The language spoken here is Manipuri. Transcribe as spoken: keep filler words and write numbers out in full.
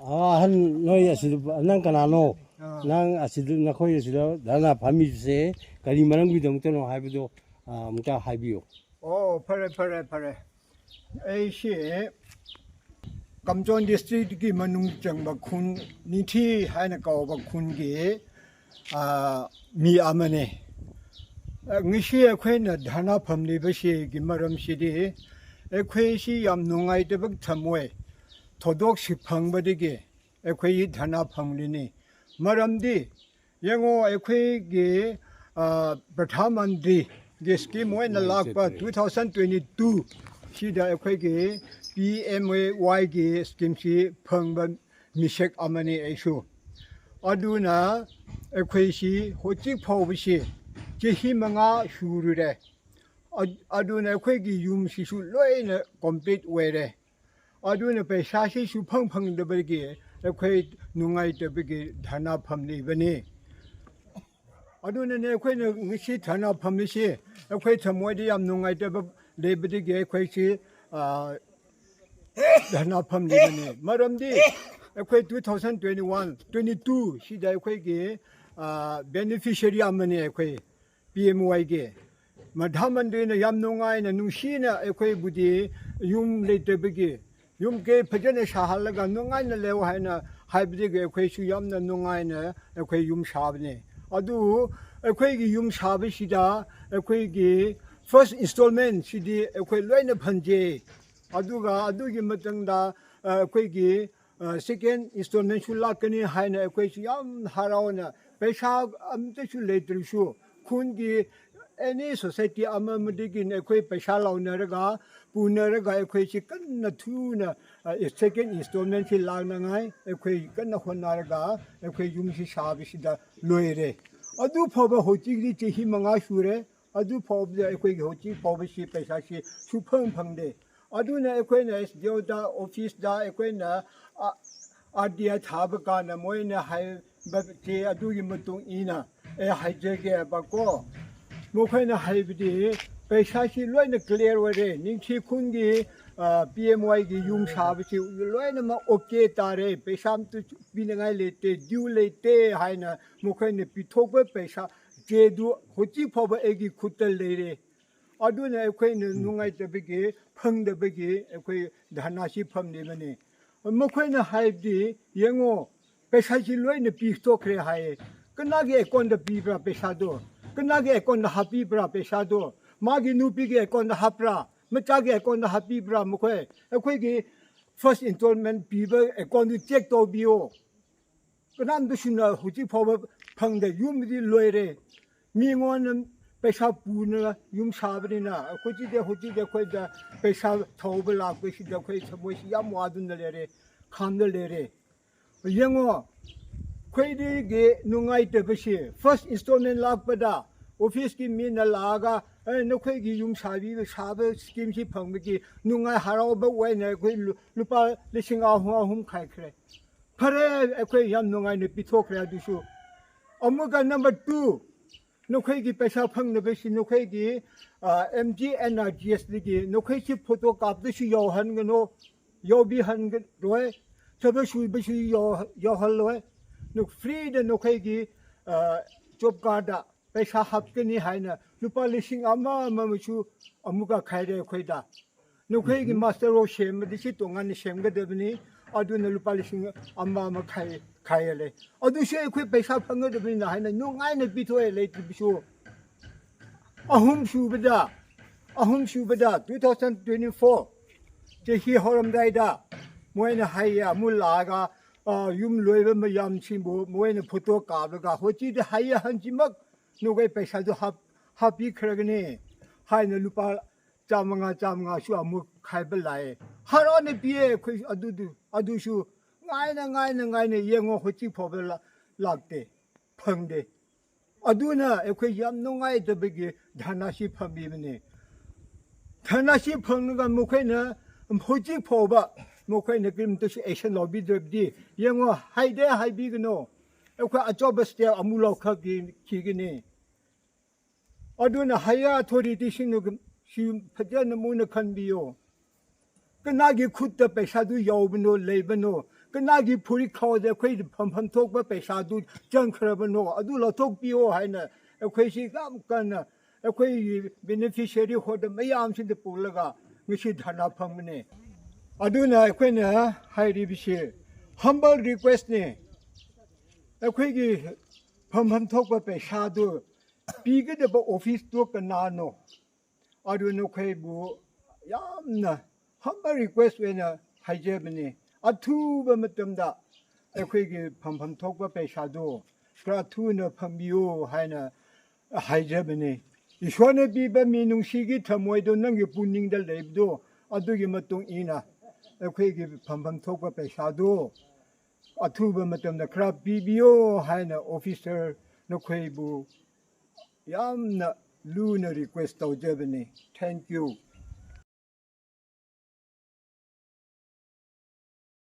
ꯑꯍꯟ ꯅꯣꯏ ꯑꯁꯤꯗ, ꯅꯪ ꯀꯅꯥꯅꯣ? ꯑꯥ꯫ ꯅꯪ ꯑꯁꯤꯗ, ꯅꯈꯣꯏ ꯑꯁꯤꯗ ꯙꯔꯅꯥ ꯐꯝꯃꯤꯕꯁꯦ ꯀꯔꯤ ꯃꯔꯝꯒꯤꯗꯃꯛꯇꯅꯣ ꯍꯥꯏꯕꯗꯣ, ꯑ, ꯑꯃꯨꯛꯇ ꯍꯥꯏꯕꯤꯌꯨ꯫ ꯑꯣ, ꯐꯔꯦ, ꯐꯔꯦ, ꯐꯔꯦ꯫ ꯑꯩꯁꯦ ꯀꯝꯆꯣꯟ ꯗꯤꯁꯇ꯭ꯔꯤꯛꯀꯤ ꯃꯅꯨꯡ ꯆꯪꯕ ꯈꯨꯟ, ꯅꯤꯡꯊꯤ ꯍꯥꯏꯅ ꯀꯧꯕ ꯈꯨꯟꯒꯤ, ꯑ, ꯃꯤ ꯑꯃꯅꯤ꯫ ꯑ, ꯉꯁꯤ ꯑꯩꯈꯣꯏꯅ ꯙꯔꯅꯥ ꯐꯝꯂꯤꯕꯁꯤꯒꯤ ꯃꯔꯝꯁꯤꯗꯤ, ꯑꯩꯈꯣꯏꯁꯤ ꯌꯥꯝ ꯅꯨꯡꯉꯥꯏꯇꯕ ꯊꯝꯃꯣꯏ ꯊꯧꯗꯣꯛꯁꯤ ꯐꯪꯕꯗꯒꯤ ꯑꯩꯈꯣꯏ ꯙꯔꯅꯥ ꯐꯝꯂꯤꯅꯤ꯫ ꯃꯔꯝꯗꯤ ꯌꯦꯡꯉꯣ, ꯑꯩꯈꯣꯏꯒꯤ, ꯑ, ꯄ꯭ꯔꯙꯥꯟ ꯃꯟꯇ꯭ꯔꯤꯒꯤ ꯁ꯭ꯀꯤꯝ ꯑꯣꯏꯅ ꯂꯥꯛꯄ ꯇꯨ ꯊꯥꯎꯖꯟ ꯇ꯭ꯋꯦꯟꯇꯤ ꯇꯨ ꯁꯤꯗ ꯑꯩꯈꯣꯏꯒꯤ ꯄꯤ ꯑꯦꯝ ꯑꯦ ꯋꯥꯏꯒꯤ ꯁ꯭ꯀꯤꯝꯁꯤ ꯐꯪꯕ ꯃꯤꯁꯛ ꯑꯃꯅꯤ ꯑꯩꯁꯨ꯫ ꯑꯗꯨꯅ ꯑꯩꯈꯣꯏꯁꯤ ꯍꯧꯖꯤꯛ ꯐꯥꯎꯕꯁꯤ ꯆꯍꯤ ꯃꯉꯥ ꯁꯨꯔꯨꯔꯦ꯫ ꯑ-, ꯑꯗꯨꯅ ꯑꯩꯈꯣꯏꯒꯤ ꯌꯨꯝꯁꯤꯁꯨ ꯂꯣꯏꯅ ꯀꯝꯄ꯭ꯂꯤꯠ ꯑꯣꯏꯔꯦ꯫ ꯑꯗꯨꯅ ꯄꯩꯁꯥꯁꯤ ꯁꯨꯐꯪ ꯐꯪꯗꯕꯒꯤ ꯑꯩꯈꯣꯏ ꯅꯨꯡꯉꯥꯏꯇꯕꯒꯤ ꯙꯔꯅꯥ ꯐꯝꯂꯤꯕꯅꯤ꯫ ꯑꯗꯨꯅꯅꯦ ꯑꯩꯈꯣꯏꯅ ꯉꯁꯤ ꯙꯔꯅꯥ ꯐꯝꯂꯤꯁꯤ꯫ ꯑꯩꯈꯣꯏ ꯊꯃꯣꯏꯗ ꯌꯥꯝ ꯅꯨꯡꯉꯥꯏꯇꯕ ꯂꯩꯕꯗꯒꯤ ꯑꯩꯈꯣꯏꯁꯤ, ꯑ, ꯙꯔꯅꯥ ꯐꯝꯂꯤꯕꯅꯤ꯫ ꯃꯔꯝꯗꯤ ꯑꯩꯈꯣꯏ two thousand twenty one, twenty two ꯁꯤꯗ ꯑꯩꯈꯣꯏꯒꯤ, ꯑ, ꯕꯦꯅꯤꯐꯤꯁꯔꯤ ꯑꯃꯅꯤ ꯑꯩꯈꯣꯏ ꯄꯤ ꯑꯦꯝ ꯋꯥꯏꯒꯤ꯫ ꯄ꯭ꯔꯙꯥꯟ ꯃꯟꯇ꯭ꯔꯤꯅ ꯌꯥꯝ ꯅꯨꯡꯉꯥꯏꯅ, ꯅꯨꯡꯁꯤꯅ ꯑꯩꯈꯣꯏꯕꯨꯗꯤ ꯌꯨꯝ ꯂꯩꯇꯕꯒꯤ ꯌꯨꯝ ꯀꯩ ꯐꯖꯅ ꯁꯥꯍꯜꯂꯒ ꯅꯨꯡꯉꯥꯏꯅ ꯂꯩꯌꯨ ꯍꯥꯏꯅ ꯍꯥꯏꯕꯗꯒꯤ ꯑꯩꯈꯣꯏꯁꯨ ꯌꯥꯝꯅ ꯅꯨꯡꯉꯥꯏꯅ ꯑꯩꯈꯣꯏ ꯌꯨꯝ ꯁꯥꯕꯅꯤ꯫ ꯑꯗꯨ ꯑꯩꯈꯣꯏꯒꯤ ꯌꯨꯝ ꯁꯥꯕꯁꯤꯗ ꯑꯩꯈꯣꯏꯒꯤ ꯐꯥꯔꯁ ꯏꯟꯁꯇꯣꯜꯃꯦꯟꯁꯤꯗꯤ ꯑꯩꯈꯣꯏ ꯂꯣꯏꯅ ꯐꯪꯖꯩ꯫ ꯑꯗꯨꯒ ꯑꯗꯨꯒꯤ ꯃꯇꯨꯡꯗ, ꯑ, ꯑꯩꯈꯣꯏꯒꯤ, ꯑ, ꯁꯦꯀꯦꯟ ꯏꯟꯁꯇꯣꯜꯃꯦꯟꯁꯨ ꯂꯥꯛꯀꯅꯤ ꯍꯥꯏꯅ ꯑꯩꯈꯣꯏꯁꯨ ꯌꯥꯝ ꯍꯔꯥꯎꯅ, ꯄꯩꯁꯥ ꯑꯝꯇꯁꯨ ꯂꯩꯇ꯭ꯔꯁꯨ ꯈꯨꯟꯒꯤ ꯑꯦꯅꯤ ꯁꯣꯁꯥꯏꯇꯤ ꯑꯃ ꯑꯃꯗꯒꯤ ꯑꯩꯈꯣꯏ ꯄꯩꯁꯥ ꯂꯧꯅꯔꯒ, ꯄꯨꯅꯔꯒ ꯑꯩꯈꯣꯏꯁꯤ ꯀꯟꯅ ꯊꯨꯅ, ꯑ, ꯁꯦꯀꯦꯟ ꯏꯟꯁꯇꯣꯜꯃꯦꯟꯁꯤ ꯂꯥꯛꯅꯉꯥꯏ ꯑꯩꯈꯣꯏ ꯀꯟꯅ ꯍꯣꯠꯅꯔꯒ ꯑꯩꯈꯣꯏ ꯌꯨꯝꯁꯤ ꯁꯥꯕꯁꯤꯗ ꯂꯣꯏꯔꯦ꯫ ꯑꯗꯨ ꯐꯥꯎꯕ ꯍꯧꯖꯤꯛꯇꯤ ꯆꯍꯤ ꯃꯉꯥ ꯁꯨꯔꯦ꯫ ꯑꯗꯨ ꯐꯥꯎꯕꯗ ꯑꯩꯈꯣꯏꯒꯤ ꯍꯧꯖꯤꯛ ꯐꯥꯎꯕꯁꯤ ꯄꯩꯁꯥꯁꯤ ꯁꯨꯐꯪ ꯐꯪꯗꯦ꯫ ꯑꯗꯨꯅ ꯑꯩꯈꯣꯏꯅ ꯑꯦꯁ ꯗꯤ ꯑꯣꯗ, ꯑꯣꯐꯤꯁꯇ ꯑꯩꯈꯣꯏꯅ, ꯑ, ꯑꯥꯔ ꯇꯤ ꯑꯥꯏ ꯊꯥꯕ ꯀꯥꯟꯗ ꯃꯣꯏꯅ ꯍꯥꯏꯕꯁꯦ ꯑꯗꯨꯒꯤ ꯃꯇꯨꯡ ꯏꯟꯅ ꯑꯩ ꯍꯥꯏꯖꯒꯦꯕꯀꯣ꯫ ꯃꯈꯣꯏꯅ ꯍꯥꯏꯕꯗꯤ ꯄꯩꯁꯥꯁꯤ ꯂꯣꯏꯅ ꯀ꯭ꯂꯤꯌꯥꯔ ꯑꯣꯏꯔꯦ꯫ ꯅꯤꯡꯊꯤ ꯈꯨꯟꯒꯤ ꯄꯤ ꯑꯦꯝ ꯋꯥꯏꯒꯤ ꯌꯨꯝ ꯁꯥꯕꯁꯤ ꯂꯣꯏꯅꯃꯛ ꯑꯣꯀꯦ ꯇꯥꯔꯦ, ꯄꯩꯁꯥ ꯑꯝꯇ ꯄꯤꯅꯤꯡꯉꯥꯏ ꯂꯩꯇꯦ, ꯗ꯭ꯌꯨ ꯂꯩꯇꯦ ꯍꯥꯏꯅ ꯃꯈꯣꯏꯅ ꯄꯤꯊꯣꯛꯄ ꯄꯩꯁꯥ ꯆꯦꯗꯨ ꯍꯧꯖꯤꯛ ꯐꯥꯎꯕ ꯑꯩꯒꯤ ꯈꯨꯠꯇ ꯂꯩꯔꯦ꯫ ꯑꯗꯨꯅ ꯑꯩꯈꯣꯏꯅ ꯅꯨꯡꯉꯥꯏꯇꯕꯒꯤ, ꯐꯪꯗꯕꯒꯤ ꯑꯩꯈꯣꯏ ꯙꯔꯅꯥꯁꯤ ꯐꯝꯂꯤꯕꯅꯤ꯫ ꯃꯈꯣꯏꯅ ꯍꯥꯏꯕꯗꯤ, ꯌꯦꯡꯉꯣ, ꯄꯩꯁꯥꯁꯤ ꯂꯣꯏꯅ ꯄꯤꯊꯣꯛꯈ꯭ꯔꯦ ꯍꯥꯏꯌꯦ꯫ ꯀꯅꯥꯒꯤ ꯑꯦꯀꯥꯎꯟꯗ ꯄꯤꯕ꯭ꯔꯥ ꯄꯩꯁꯥꯗꯣ? ꯀꯅꯥꯒꯤ ꯑꯦꯀꯥꯎꯟꯗ ꯍꯥꯞꯄꯤꯕ꯭ꯔꯥ ꯄꯩꯁꯥꯗꯣ? ꯃꯥꯒꯤ ꯅꯨꯄꯤꯒꯤ ꯑꯦꯀꯥꯎꯟꯗ ꯍꯥꯞꯄ꯭ꯔꯥ? ꯃꯆꯥꯒꯤ ꯑꯦꯀꯥꯎꯟꯗ ꯍꯥꯞꯄꯤꯕ꯭ꯔꯥ? ꯃꯈꯣꯏ, ꯑꯩꯈꯣꯏꯒꯤ ꯐꯥꯔꯁ ꯏꯟꯁꯇꯣꯜꯃꯦꯟ ꯄꯤꯕ ꯑꯦꯀꯥꯎꯟꯗꯨ ꯆꯦꯛ ꯇꯧꯕꯤꯌꯣ꯫ ꯀꯅꯥꯝꯇꯁꯨꯅ ꯍꯧꯖꯤꯛ ꯐꯥꯎꯕ ꯐꯪꯗꯦ꯫ ꯌꯨꯝꯗꯤ ꯂꯣꯏꯔꯦ꯫ ꯃꯤꯉꯣꯟꯗ ꯄꯩꯁꯥ ꯄꯨꯅ ꯌꯨꯝ ꯁꯥꯕꯅꯤꯅ ꯑꯩꯈꯣꯏꯁꯤꯗꯤ ꯍꯧꯖꯤꯛ ꯑꯩꯈꯣꯏꯗ ꯄꯩꯁꯥ ꯊꯧꯕ ꯂꯥꯛꯄꯁꯤꯗ ꯑꯩꯈꯣꯏ ꯊꯃꯣꯏꯁꯤ ꯌꯥꯝ ꯋꯥꯗꯨꯅ ꯂꯩꯔꯦ, ꯈꯥꯝꯗ ꯂꯩꯔꯦ꯫ ꯌꯦꯡꯉꯣ, ꯑꯩꯈꯣꯏꯗꯒꯤ ꯅꯨꯡꯉꯥꯏꯇꯕꯁꯤ, ꯐꯥꯔꯁ ꯏꯟꯁꯇꯣꯜꯃꯦꯟ ꯂꯥꯛꯄꯗ ꯑꯣꯐꯤꯁꯀꯤ ꯃꯤꯅ ꯂꯥꯛꯑꯒ, "ꯑꯦ, ꯅꯈꯣꯏꯒꯤ ꯌꯨꯝ ꯁꯥꯕꯤꯕ, ꯁꯥꯕ ꯁ꯭ꯀꯤꯝꯁꯤ ꯐꯪꯕꯒꯤ ꯅꯨꯡꯉꯥꯏ ꯍꯔꯥꯎꯕ ꯑꯣꯏꯅ ꯑꯩꯈꯣꯏ ꯂꯨ-, ꯂꯨꯄꯥ ꯂꯤꯁꯤꯡ ꯑꯍꯨꯝ ꯑꯍꯨꯝ ꯈꯥꯏꯈ꯭ꯔꯦ꯫ ꯐꯔꯦ, ꯑꯩꯈꯣꯏ ꯌꯥꯝ ꯅꯨꯡꯉꯥꯏꯅ ꯄꯤꯊꯣꯛꯈ꯭ꯔꯦ꯫ ꯑꯗꯨꯁꯨ ꯑꯃꯨꯛꯀ ꯅꯝꯕꯔ ꯇꯨ, ꯅꯈꯣꯏꯒꯤ ꯄꯩꯁꯥ ꯐꯪꯅꯕꯁꯤ ꯅꯈꯣꯏꯒꯤ, ꯑ, M G N R G ꯑꯦꯁꯇꯒꯤ ꯅꯈꯣꯏꯁꯤ ꯐꯣꯇꯣ ꯀꯥꯞꯄꯗꯁꯨ ꯌꯥꯎꯍꯟꯒꯅꯨ, ꯌꯥꯎꯕꯤꯍꯟꯂꯣꯏ, ꯊꯕꯛ ꯁꯨꯕꯁꯨ ꯌꯥꯎ-, ꯌꯥꯎꯍꯜꯂꯣꯏ꯫ ꯅ-, ꯐ꯭ꯔꯤꯗ ꯅꯈꯣꯏꯒꯤ, ꯑ, ꯖꯣꯕ ꯀꯥꯔꯗ ꯄꯩꯁꯥ ꯍꯥꯞꯀꯅꯤ ꯍꯥꯏꯅ ꯂꯨꯄꯥ ꯂꯤꯁꯤꯡ ꯑꯃ ꯑꯃꯁꯨ ꯑꯃꯨꯛꯀ ꯈꯥꯏꯔꯦ ꯑꯩꯈꯣꯏꯗ꯫ ꯅꯈꯣꯏꯒꯤ ꯃꯥꯁꯇꯔ ꯔꯣꯜ ꯁꯦꯝꯕꯗꯤ ꯁꯤ ꯇꯣꯉꯥꯟꯅ ꯁꯦꯝꯒꯗꯕꯅꯤ, ꯑꯗꯨꯅ ꯂꯨꯄꯥ ꯂꯤꯁꯤꯡ ꯑꯃ ꯑꯃ ꯈꯥꯏ-, ꯈꯥꯏꯍꯜꯂꯦ꯫ ꯑꯗꯨꯁꯨ ꯑꯩꯈꯣꯏ ꯄꯩꯁꯥ ꯐꯪꯒꯗꯕꯅꯤꯅ ꯍꯥꯏꯅ ꯅꯨꯡꯉꯥꯏꯅ ꯄꯤꯊꯣꯛꯑꯦ ꯂꯩꯇ꯭ꯔꯤꯕꯁꯨ꯫ ꯑꯍꯨꯝ ꯁꯨꯕꯗ, ꯑꯍꯨꯝ ꯁꯨꯕꯗ two thousand twenty four ꯆꯍꯤ ꯍꯧꯔꯝꯗꯥꯏꯗ ꯃꯣꯏꯅ ꯍꯥꯏꯌꯦ, ꯑꯃꯨꯛ ꯂꯥꯛꯑꯒ, ꯑ, ꯌꯨꯝ ꯂꯣꯏꯕ ꯃꯌꯥꯝꯁꯤꯡꯕꯨ ꯃꯣꯏꯅ ꯐꯣꯇꯣ ꯀꯥꯞꯂꯒ ꯍꯧꯖꯤꯛꯇꯤ ꯍꯌꯦꯡ ꯍꯪꯆꯤꯠꯃꯛ ꯅꯈꯣꯏ ꯄꯩꯁꯥꯗꯨ ꯍꯥꯞ-, ꯍꯥꯞꯄꯤꯈ꯭ꯔꯒꯅꯤ ꯍꯥꯏꯅ ꯂꯨꯄꯥ ꯆꯥꯝꯃꯉꯥ, ꯆꯥꯝꯃꯉꯥꯁꯨ ꯑꯃꯨꯛ ꯈꯥꯏꯕ ꯂꯥꯛꯑꯦ꯫ ꯍꯔꯥꯎꯅ ꯄꯤꯌꯦ ꯑꯩꯈꯣꯏ ꯑꯗꯨꯗꯨ, ꯑꯗꯨꯁꯨ ꯉꯥꯏꯅ, ꯉꯥꯏꯅ, ꯉꯥꯏꯅ ꯌꯦꯡꯉꯣ, ꯍꯧꯖꯤꯛ ꯐꯥꯎꯕ ꯂꯥ-, ꯂꯥꯛꯇꯦ, ꯐꯪꯗꯦ꯫ ꯑꯗꯨꯅ ꯑꯩꯈꯣꯏ ꯌꯥꯝ ꯅꯨꯡꯉꯥꯏꯇꯕꯒꯤ ꯙꯔꯅꯥꯁꯤ ꯐꯝꯃꯤꯕꯅꯤ꯫ ꯙꯔꯅꯥꯁꯤ ꯐꯝꯂꯒ ꯃꯈꯣꯏꯅ ꯍꯧꯖꯤꯛ ꯐꯥꯎꯕ ꯃꯈꯣꯏꯅ ꯀꯔꯤꯝꯇꯁꯨ ꯑꯦꯛꯁꯟ ꯂꯧꯕꯤꯗ꯭ꯔꯕꯗꯤ, ꯌꯦꯡꯉꯣ, ꯍꯥꯏꯗꯦ ꯍꯥꯏꯕꯤꯒꯅꯨ, ꯑꯩꯈꯣꯏ ꯑꯆꯧꯕ ꯁ꯭ꯇꯦꯞ ꯑꯃꯨꯛ ꯂꯧꯈꯠꯈꯤꯒꯅꯤ꯫ ꯑꯗꯨꯅ ꯍꯥꯏꯌꯔ ꯑꯊꯣꯔꯤꯇꯤꯁꯤꯡꯅ ꯁꯤ ꯐꯖꯅ ꯃꯨꯟꯅ ꯈꯟꯕꯤꯌꯣ꯫ ꯀꯅꯥꯒꯤ ꯈꯨꯠꯇ ꯄꯩꯁꯥꯗꯨ ꯌꯧꯕꯅꯣ, ꯂꯩꯕꯅꯣ, ꯀꯅꯥꯒꯤ ꯐꯨꯔꯤꯠꯈꯥꯎꯗ ꯑꯩꯈꯣꯏ ꯐꯪꯐꯝ ꯊꯣꯛꯄ ꯄꯩꯁꯥꯗꯨ ꯆꯪꯈ꯭ꯔꯕꯅꯣ, ꯑꯗꯨ ꯂꯧꯊꯣꯛꯄꯤꯌꯣ ꯍꯥꯏꯅ ꯑꯩꯈꯣꯏꯁꯤ ꯌꯥꯝ ꯀꯟꯅ ꯑꯩꯈꯣꯏꯒꯤ ꯕꯦꯅꯤꯐꯤꯁꯤꯌꯔꯤ ꯍꯣꯜꯗꯔ ꯃꯌꯥꯝꯁꯤꯗ ꯄꯨꯜꯂꯒ ꯉꯁꯤ ꯙꯔꯅꯥ ꯐꯝꯕꯅꯦ꯫ ꯑꯗꯨꯅ ꯑꯩꯈꯣꯏꯅ ꯍꯥꯏꯔꯤꯕꯁꯤ humble request ꯅꯦ꯫ ꯑꯩꯈꯣꯏꯒꯤ ꯐꯪꯐꯝ ꯊꯣꯛꯄ ꯄꯩꯁꯥꯗꯨ ꯄꯤꯒꯗꯕ ꯑꯣꯐꯤꯁꯇꯨ ꯀꯅꯥꯅꯣ? ꯑꯗꯨ ꯅꯈꯣꯏꯕꯨ ꯌꯥꯝꯅ humble request ꯑꯣꯏꯅ ꯍꯥꯏꯖꯕꯅꯤ꯫ ꯑꯊꯨꯕ ꯃꯇꯝꯗ ꯑꯩꯈꯣꯏꯒꯤ ꯐꯪꯐꯝ ꯊꯣꯛꯄ ꯄꯩꯁꯥꯗꯨ ꯈꯔ ꯊꯨꯅ ꯐꯪꯕꯤꯌꯨ ꯍꯥꯏꯅ ꯍꯥꯏꯖꯕꯅꯤ꯫ ꯏꯁꯣꯔꯅ ꯄꯤꯕ ꯃꯤꯅꯨꯡꯁꯤꯒꯤ ꯊꯃꯣꯏꯗꯨ ꯅꯪꯒꯤ ꯄꯨꯛꯅꯤꯡꯗ ꯂꯩꯕꯗꯨ, ꯑꯗꯨꯒꯤ ꯃꯇꯨꯡ ꯏꯟꯅ ꯑꯩꯈꯣꯏꯒꯤ ꯐꯪꯐꯝ ꯊꯣꯛꯄ ꯄꯩꯁꯥꯗꯨ ꯑꯊꯨꯕ ꯃꯇꯝꯗ ꯈꯔ ꯄꯤꯕꯤꯌꯣ ꯍꯥꯏꯅ ꯑꯣꯐꯤꯁꯔ ꯅꯈꯣꯏꯕꯨ ꯌꯥꯝꯅ ꯂꯨꯅ ꯔꯤꯀ꯭ꯋꯦꯁ ꯇꯧꯖꯕꯅꯤ꯫ Thank you꯫